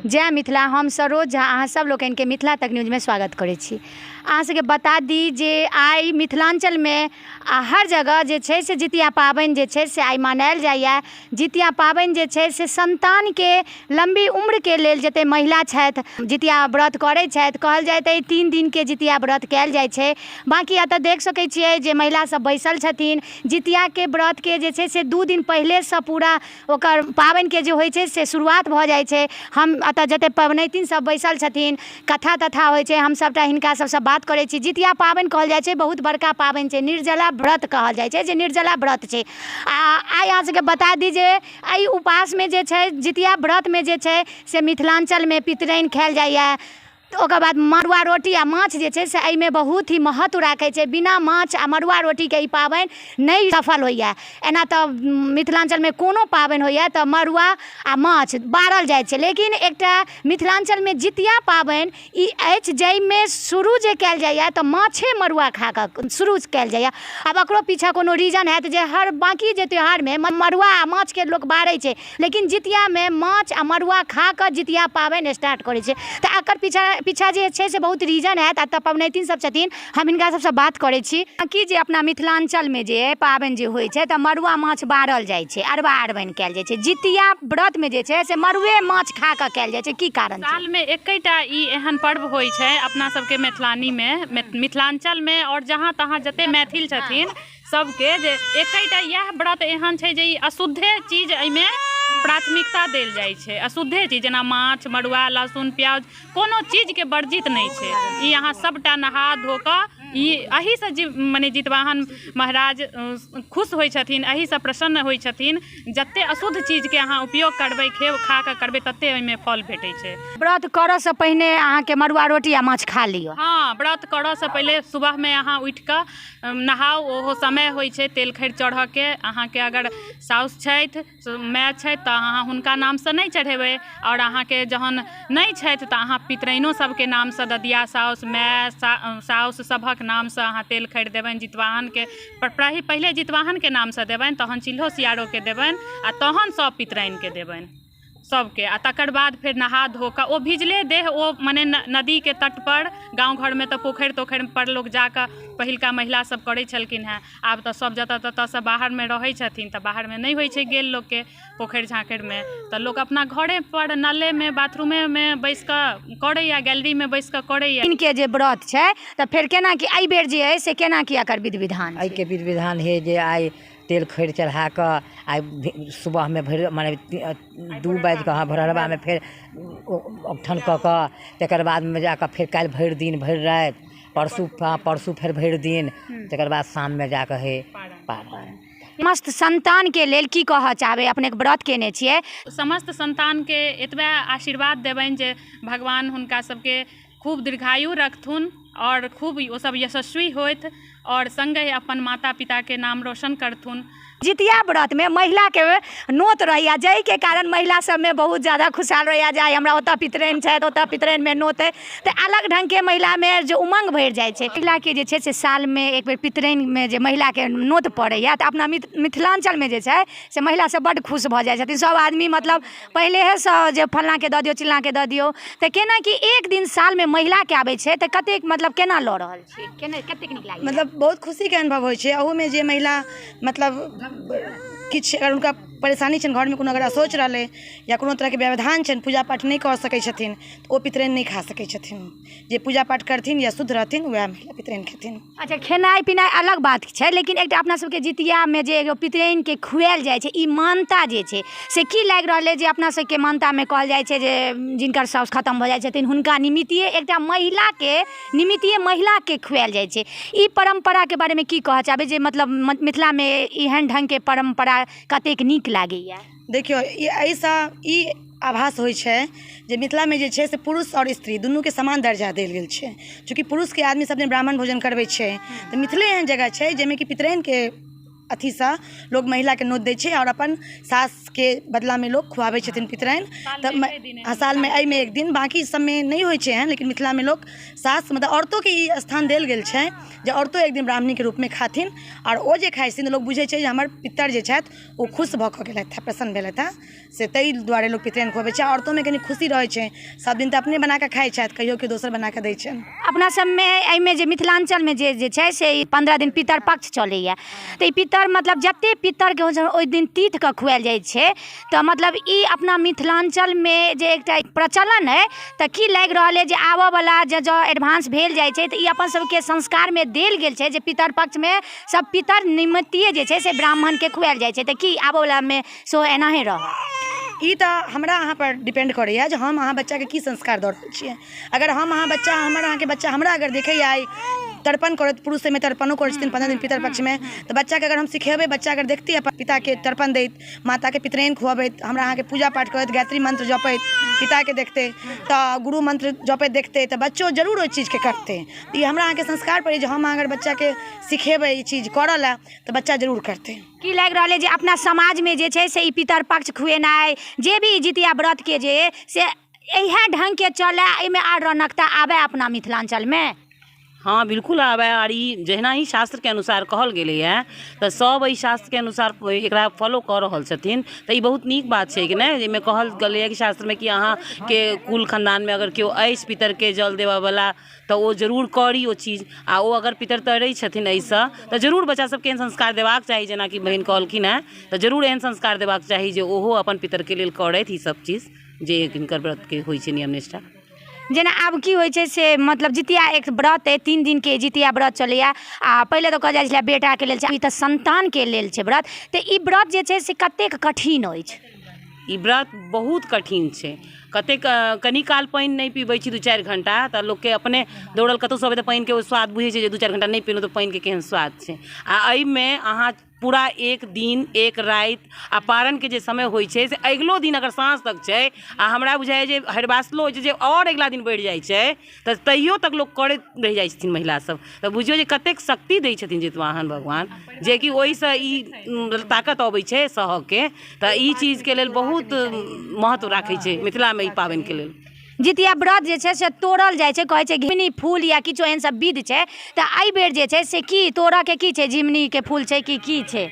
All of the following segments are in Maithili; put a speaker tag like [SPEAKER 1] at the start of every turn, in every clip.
[SPEAKER 1] जय मिथिला। हम सरोज झा अहाँ सब लोकनिके मिथिला तक न्यूजमे स्वागत करै छी। अहाँ सबके बता दी जे आइ मिथिलाञ्चलमे आ हर जगह जे छै से जितिया पाबनि जे छै से आइ मनायल जाइए। जितिया पाबनि जे छै से सन्तानके लम्बी उम्रके लेल जते महिला छथि जितिया व्रत करै छथि। कहल जाइत अइ 3 दिनके जितिया व्रत कयल जाइ छै। बाँकी एतऽ देख सकै छियै जे महिला सब बैसल छथिन। जितियाके व्रतके जे छै से 2 दिन पहिलेसँ पूरा ओकर पाबनिके जे होइ छै से शुरुआत भऽ जाइ छै। हम एतऽ जते पबनैतिन सब बैसल छथिन, कथा तथा होइ छै, हम सबटा हिनका सबसँ बात करै छी। जितिया पाबनि कहल जाइ छै, बहुत बड़का पाबनि छै, निर्जला व्रत कहल जाइ छै जे निर्जला व्रत छै। आ आइ अहाँ सबके बता दी जे एहि उपासमे जे छै जितिया व्रतमे जे छै से मिथिलाञ्चलमे पितराइन खायल जाइए। ओकर बाद मड़ुआ रोटी आ माछ जे छै से एहिमे बहुत ही महत्व राखै छै। बिना माछ आ मड़ुआ रोटीके ई पाबनि नहि सफल होइए। एना तऽ मिथिलाञ्चलमे कोनो पाबनि होइए तऽ मड़ुआ आ माछ बारल जाइ छै, लेकिन एकटा मिथिलाञ्चलमे जितिया पाबनि ई अछि जाहिमे शुरू जे कयल जाइए तऽ माछे मड़ुआ खा कऽ शुरू कयल जाइए। आब एकरो पीछा कोनो रीजन हैत जे हर बाँकी जे त्यौहारमे मड़ुआ आ माछके लोक बारै छै, लेकिन जितियामे माछ आ मड़ुआ खा कऽ जितिया पाबनि स्टार्ट करै छै। तऽ एकर पीछा जे छै से बहुत रीजन हैत। एतऽ पबनैतिन सब छथिन, हम हिनका सबसँ बात करै छी। कि जे अपना मिथिलाञ्चलमे जे पाबनि जे होइ छै तऽ मड़ुआ माछ बारल जाइ छै, अरबा अरबाइन कयल जाइ छै। जितिया व्रतमे जे छै से मड़ुए माछ खा कऽ कयल जाइ छै, की कारण छै?
[SPEAKER 2] सालमे एकेटा ई एहन पर्व होइ छै अपना सबके मैथिलानीमे, मिथिलाञ्चलमे आओर जहाँ तहाँ जते मैथिल छथिन सबके, जे एकेटा इएह व्रत एहन छै जे ई अशुद्धे चीज एहिमे प्राथमिकता देल जाइ छै। अशुद्धे चीज जेना माछ, मड़ुआ, लहसुन, प्याज, कोनो चीजके वर्जित नहि छै। ई अहाँ सबटा नहा धो कऽ ई एहिसँ मने जितवाहन महाराज खुश होइ छथिन, एहिसँ प्रसन्न होइ छथिन। जते अशुद्ध चीजके अहाँ उपयोग करबै, खा कऽ करबै, तते ओहिमे फल भेटै छै।
[SPEAKER 1] व्रत करऽसँ पहिने अहाँके मड़ुआ रोटी आ माछ खा लिअ।
[SPEAKER 2] हँ, व्रत करऽसँ पहिले सुबहमे अहाँ उठि कऽ नहाउ, ओहो समय होइ छै तेल खरि चढ़ऽके। अहाँके अगर साउस छथि, माय छथि, तऽ अहाँ हुनका नामसँ नहि चढ़ेबै, आओर अहाँके जहन नहि छथि तऽ अहाँ पितराइनो सबके नामसँ, ददिया साउस, माय, साउस सभक नामसँ अहाँ तेल खरि देबनि। जितवाहनके पहिले जितवाहनके नामसँ देबनि, तहन चिल्हो सियारोके देबनि, आ तहन सब पितराइनके देबनि सबके। आ तकर बाद फेर नहा धो कऽ ओ भिजले देह ओ मने नदीके तटपर, गाँव घरमे तऽ पोखरि तोखरि पर लोक जाकऽ पहिलका महिला सब करै छलखिन हेँ। आब तऽ सब जतऽ ततऽसँ बाहरमे रहै छथिन तऽ बाहरमे नहि होइ छै गेल लोकके पोखरि झाँखरिमे, तऽ लोक अपना घरेपर नलेमे बाथरूमेमे बैस कऽ करैए, गैलरीमे बैस कऽ करैए।
[SPEAKER 1] इनके जे व्रत छै तऽ फेर केना की एहि बेर जे अइ से केना की एकर विधि विधान?
[SPEAKER 3] एहिके विधि विधान हे जे आइ तेल खरि चढ़ा कऽ आइ सुबहमे भरि मने 2 बाजि कऽ, हँ, भोरहरबामे फेर औगठन कऽ कऽ तकर बादमे जाकऽ फेर काल्हि भरि दिन भरि राति, परसू, परसू फेर भरि दिन, तकर बाद शाममे जाकऽ हे पारण।
[SPEAKER 1] समस्त संतानके लेल की कहऽ चाहबै? अपनेके व्रत केने छियै।
[SPEAKER 2] समस्त संतानके एतबे आशीर्वाद देबनि जे भगवान हुनका सबके खूब दीर्घायु रखथुन आओर खूब ओ सब यशस्वी होथि आओर सङ्गहि अपन माता पिताके नाम रोशन करथुन।
[SPEAKER 1] जितिया व्रतमे महिलाके नोत रहैए, जाहिके कारण महिला सबमे बहुत ज्यादा खुशहाल रहैए जे आइ हमरा ओतऽ पितराइन छथि, ओतऽ पितराइनमे नोत अइ, तऽ अलग ढङ्गके महिलामे जे उमङ्ग भरि जाइ छै। महिलाके जे छै से सालमे एक बेर पितराइनमे जे महिलाके नोत पड़ैए तऽ अपना मिथिलाञ्चलमे जे छै से महिला सब बड्ड खुश भऽ जाइ छथिन। सब आदमी मतलब पहिलेहेसँ जे फल्लाँके दऽ दियौ, चिल्लाँके दऽ दियौ, तऽ केना कि एक दिन सालमे महिलाके आबै छै तऽ कतेक मतलब केना लऽ रहल छी, केना कतेक नीक लागैए?
[SPEAKER 4] मतलब बहुत खुशीके अनुभव होइ छै। अहूमे जे महिला मतलब किछु अगर हुनका परेशानी छनि, घरमे कोनो अगर असोच रहलै या कोनो तरहके व्यवधान छनि, पूजा पाठ नहि कऽ सकै छथिन, तऽ ओ पितराइन नहि खा सकै छथिन। जे पूजा पाठ करथिन या शुद्ध रहथिन वएह महिला पितराइन खेथिन।
[SPEAKER 1] अच्छा, खेनाइ पिनाइ अलग बात छै, लेकिन एकटा अपना सबके जितियामे जे एगो पितराइनके खुआएल जाइ छै, ई मानता जे छै से की लागि रहल अइ जे अपना सबके मानतामे कहल जाइ छै जे जिनकर साउस खतम भऽ जाइ छथिन हुनका निमित्तिए एकटा महिलाके निमित्तिए महिलाके खुआएल जाइ छै? ई परम्पराके बारेमे की कहऽ चाहबै जे मतलब मिथिलामे एहन ढङ्गके परम्परा कतेक नीक लागैए?
[SPEAKER 4] देखियौ, एहिसँ ई आभास होइ छै जे मिथिलामे जे छै से पुरुष आओर स्त्री दुनूके समान दर्जा देल गेल छै। चूँकि पुरुषके आदमी सब दिन ब्राह्मण भोजन करबै छै, तऽ मिथिले एहन जगह छै जाहिमे कि पितराइनके अथीसँ लोक महिलाके नोत दै छै आओर अपन सासके बदलामे लोक खुआबै छथिन पितराइन। तऽ सालमे एहिमे एक दिन, बाँकी सबमे नहि होइ छै एहन, लेकिन मिथिलामे लोक सास मतलब औरतोके ई स्थान देल गेल छै जे औरतो एक दिन ब्राह्मणीके रूपमे खाथिन, आओर ओ जे खाइ छथिन तऽ लोक बुझै छै जे हमर पितर जे छथि ओ खुश भऽ कऽ गेलथि हँ, प्रसन्न भेलथि हँ। से ताहि दुआरे लोक पितराइन खुअबै छै। औरतोमे कनि खुशी रहै छै, सब दिन तऽ अपने बना कऽ खाइ छथि, कहियो केओ दोसर बना कऽ दै छनि।
[SPEAKER 1] अपना सबमे एहिमे जे मिथिलाञ्चलमे जे जे छै से ई 15 दिन पितर पक्ष चलैए, तऽ ई पितर मतलब जतेक पितरके होइ छै ओहि दिन तीथके खुआएल जाइ छै। तऽ मतलब ई अपना मिथिलाञ्चलमे जे एकटा प्रचलन अइ, तऽ की लागि रहल अइ जे आबऽवला जे जँ एडवांस भेल जाइ छै तऽ ई अपन सबके संस्कारमे देल गेल छै जे पितर पक्षमे सब पितर निमित्तिए जे छै से ब्राह्मणके खुआएल जाइ छै, तऽ की आबऽवलामे सेहो एनाहे रहत?
[SPEAKER 4] ई तऽ हमरा अहाँ पर डिपेंड करैए जे हम अहाँ बच्चाके की संस्कार दऽ रहल छियै। अगर हम अहाँ बच्चा, हमर अहाँके बच्चा हमरा अगर देखैए आइ तर्पण करैत, पुरुष एहिमे तर्पणो करै छथिन 15 दिन पितर पक्षमे, तऽ बच्चाके अगर हम सिखेबै, बच्चा अगर देखतै अपन पिताके तर्पण दैत, माताके पितराइन खुअबैत, हमरा अहाँके पूजा पाठ करैत, गायत्री मंत्र जपैत पिताके देखतै, तऽ गुरु मंत्र जपैत देखतै, तऽ बच्चो जरूर ओहि चीजके करतै। ई हमरा अहाँके संस्कार पर अइ जे हम अहाँ अगर बच्चाके सिखेबै ई चीज करऽ लए तऽ बच्चा जरूर करतै।
[SPEAKER 1] की लागि रहल अइ जे अपना समाजमे जे छै से ई पितर पक्ष खुएनाइ जे भी जितिया व्रतके जे से इएह ढङ्गके चलए, एहिमे आर रौनकता आबए अपना मिथिलाञ्चलमे?
[SPEAKER 5] हँ, बिल्कुल आबै। आर ई जहिना ही शास्त्रके अनुसार कहल गेलैए तऽ सभ एहि शास्त्रके अनुसार एकरा फॉलो कऽ रहल छथिन, तऽ ई बहुत नीक बात छै कि नहि, जाहिमे कहल गेलैए कि शास्त्रमे कि अहाँके कुल खानदानमे अगर केओ अछि पितरके जल देबऽवला तऽ ओ जरूर करी ओ चीज। आ ओ अगर पितर तरै छथिन एहिसँ तऽ जरूर बच्चा सबके एहन संस्कार देबाक चाही, जेनाकि बहिन कहलखिन हेँ, तऽ जरूर एहन संस्कार देबाक चाही जे ओहो अपन पितरके लेल करथि ई सब चीज जे हिनकर व्रतके होइ छै नियम निष्ठा।
[SPEAKER 1] जेना आब की होइ छै से मतलब जितिया एक व्रत अइ, 3 दिनके जितिया व्रत चलैए। आ पहिले तऽ कहल जाइ छलै बेटाके लेल छै, ई तऽ सन्तानके लेल छै व्रत। तऽ ई व्रत जे छै से कतेक कठिन अछि?
[SPEAKER 5] ई व्रत बहुत कठिन छै। कतेक कनी काल पानि नहि पीबै छी 2-4 घंटा तऽ लोकके अपने दौड़ल कतहुसँ अबै तऽ पानिके ओ स्वाद बुझै छै जे 2-4 घंटा नहि पीलहुँ तऽ पानिके केहन स्वाद छै। आ एहिमे अहाँ पूरा एक दिन एक राति आ पारणके जे समय होइ छै से अगिलो दिन अगर साँझ तक छै, आ हमरा बुझाइए जे हरिवासलो होइ छै जे आओर अगिला दिन बढ़ि जाइ छै, तऽ तैयो तक लोक करैत रहि जाइ छथिन महिला सब। तऽ बुझियौ जे कतेक शक्ति दै छथिन जितवाहन भगवान, जेकि ओहिसँ ई ताकत अबै छै सहऽके। तऽ ई चीजके लेल बहुत महत्व राखै छै मिथिलामे ई पाबनिके लेल।
[SPEAKER 1] जितिया व्रत जे छै से तोड़ल जाइ छै, कहै छै झिमनी फूल या किछो एहन सब विध छै, तऽ एहि बेर जे छै से की तोड़ऽके की छै, झिमनीके फूल छै कि की छै?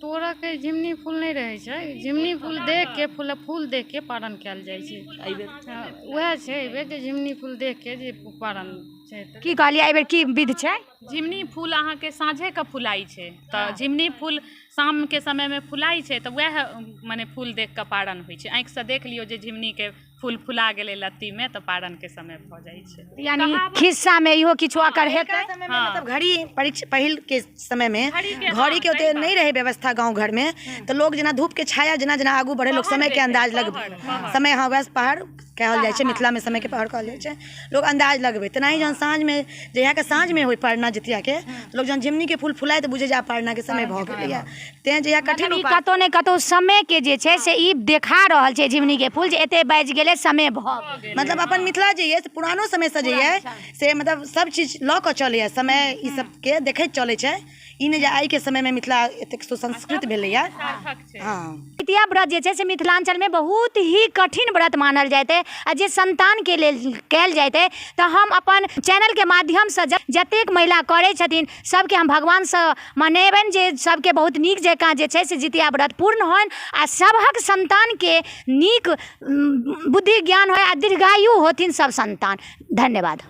[SPEAKER 2] तोड़ऽके झिमनी फूल नहि रहै छै, झिमनी फूल देखके फूल देखके पारण कयल जाइ छै। वएह छै एहि बेर जे झिमनी फूल देखके जे पारण छै।
[SPEAKER 1] की कहलियै, एहि बेर की विध छै?
[SPEAKER 2] झिमनी फूल अहाँके साँझेके फुलाइ छै, तऽ झिमनी फूल शामके समयमे फुलाइ छै, तऽ वएह मने फूल देखिकऽ पारण होइ छै। आँखिसँ देख लियौ जे झिमनीके फूल फुला गेलै लत्तीमे तऽ पारणके समय भऽ जाइ छै।
[SPEAKER 1] यानी खिस्सामे इहो किछो अकर हेतै।
[SPEAKER 4] मतलब घड़ी परीक्षा पहिलके समयमे घड़ीके ओते नहि रहै व्यवस्था गाँव घरमे, तऽ लोक जेना धूपके छाया जेना जेना आगू बढ़े लोक समयके अन्दाज लगबै समय। हँ, वएह पहाड़ कहल जाइ छै मिथिलामे, समयके पहाड़ कहल जाइ छै, लोक अन्दाज लगबै। तेनाही जहन साँझमे जहियाके साँझमे होइ परना जितियाके, लोक जहन झिमनीके फूल फुलाइ तऽ बुझै जे आब परनाके समय भऽ गेलैए। तेँ जहिया कठिन
[SPEAKER 1] ई कतहु ने कतहु समयके जे छै से ई देखा रहल छै झिमनीके फूल जे एते बाजि गेलै, समय भऽ गेल।
[SPEAKER 4] मतलब अपन मिथिला जे यऽ से पुरानो समयसँ जे यऽ से मतलब सब चीज लऽ कऽ चलैए, समय ई सबके देखैत चलै छै। ई नहि जे आइके समयमे मिथिला एतेक सुसंस्कृत भेलैए। हँ,
[SPEAKER 1] जितिया व्रत जे छै से मिथिलाञ्चलमे बहुत ही कठिन व्रत मानल जाइत अइ आ जे सन्तानके लेल कयल जाइत अइ। तऽ हम अपन चैनलके माध्यमसँ जतेक महिला करै छथिन सबके हम भगवानसँ मनेबनि जे सबके बहुत नीक जकाँ जे छै से जितिया व्रत पूर्ण होइन आ सभक सन्तानके नीक बुद्धि ज्ञान होइ आ दीर्घायु होथिन सब सन्तान। धन्यवाद।